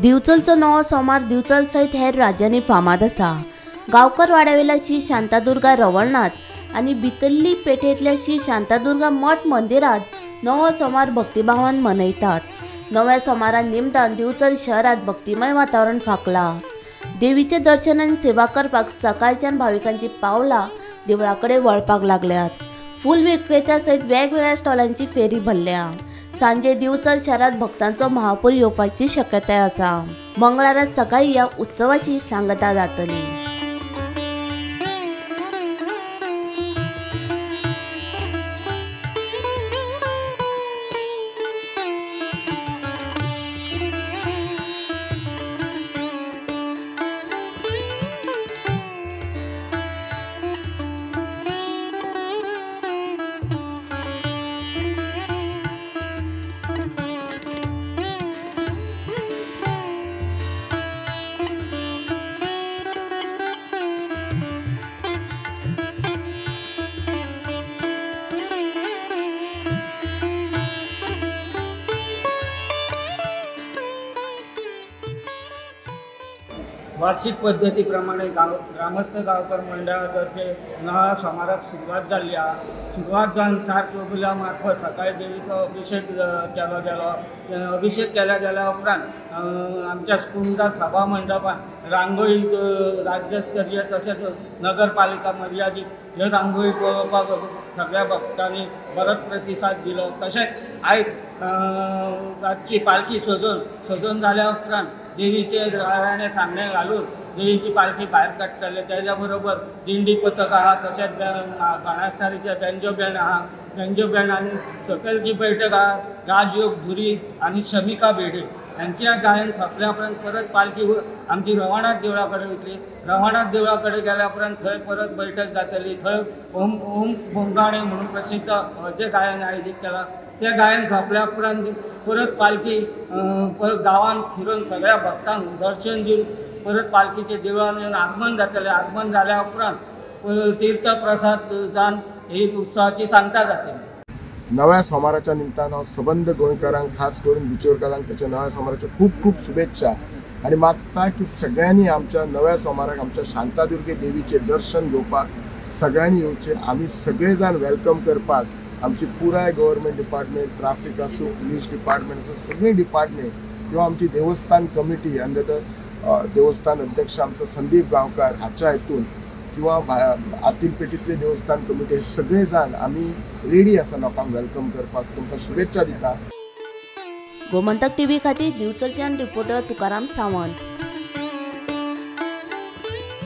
दिवचलचो नवो सोमार दिवचल सयत हेर राज्यांनी फामाद आसा। गांवकर वाड्यावेल्या श्री शांतादुर्गा रवळनाथ आनी भितरली पेठेंतल्या श्री शांतादुर्गा मठ मंदिरांत नवो सोमार भक्तिभावान मनयतात। नव्या सोमारा निमतान दिवचल शहरात भक्तिमय वातावरण फांकलां। देवीचे दर्शन आनी सेवा करपाक सकाळच्यान भाविकांची पावलां देवळा कडेन वळपाक लागल्यात। फूल विक्रेत्या सयत वेगवेगळ्या स्टॉलांची फेरी भरल्या। सांजे दिवचल शहरात भक्तांचो महापूर येवपाची शक्यताय आसा। मंगळारा सकाळी ह्या उत्सवाची सांगता जातली। वार्षिक पद्दतीप्रमाणे ग्रामस्थ गांवकर मंडळातर्फे नव्या सोमाराक सुरवात जाल्ली आहा। सुरवात जावन 4 चौगुल्या मार्फत सकाळी देवीचो अभिषेक केलो गेलो। अभिषेक केल्या गेल्या उपरांत आमच्या स्कुंदा सभा मंडपान रांगोळी राज्यस्तरीय तशेंच नगरपालिका मर्यादीत ह्यो रांगोळी पळोवपाक सगळ्या भक्तांनी बरोच प्रतिसाद दिलो। तशेंच आयज रातची पालखी सजोवन जाल्या उपरांत देवीचे गाराणे सांगणे घालून देवीची पालखी भायर काडटले। तेज्या बरोबर दिंडी पथक आहा, तशेंच बाणास्तारीचे बेंजो बँड आहा। बेंजो बँड आनी सकयल जी बैठक आहा राजयोग धुरी आनी शमिका बेडे हांच्या गायन सोंपल्या उपरांत परत पालखी आमची रवाणाथ देवळा कडेन वयतली। रवाणाथ देवळा कडेन गेल्या उपरांत थंय परत बैठक जातली। थंय ओम ओम बोंगाणे म्हणून प्रसिद्ध जे गायन आयोजीत केलां ते गायन सोंपल्या उपरांत परत पालखी परत गांवांत फिरून सगळ्या भक्तांक दर्शन दिवन परत पालखीचे देवळान येवन आगमन जातलें। आगमन जाल्या उपरांत तीर्थ प्रसाद जावन ही उत्सवाची सांगता जातली। नव्या सोमाराच्या निमतान हांव सबंद गोंयकारांक, खास करून बिचोरकारांक ताच्या नव्या सोमाराच्यो खूब खूब शुभेच्छा आनी मागता की सगळ्यांनी आमच्या नव्या सोमाराक आमच्या शांतादुर्गे देवीचें दर्शन घेवपाक सगळ्यांनी येवचें। आमी सगळे जाण welcome करपाक आमची पुराय गव्हर्मेंट डिपार्टमेंट, ट्राफीक आसूं, पुलीस डिपार्टमेंट आसूं, सगळीं डिपार्टमेंट किंवा आमची देवस्थान कमिटी अंडर देवस्थान अध्यक्ष आमचो संदीप गांवकार हाच्या हितून किंवा आतील पेटीतले देवस्थान कमिटी हे सगळे जाण आमी रेडी आसा लोकांक welcome करपाक। तुमकां शुभेच्छा दिता। गोमंतक टीव्ही खातीर दिवचलच्यान रिपोर्टर तुकाराम सावंत।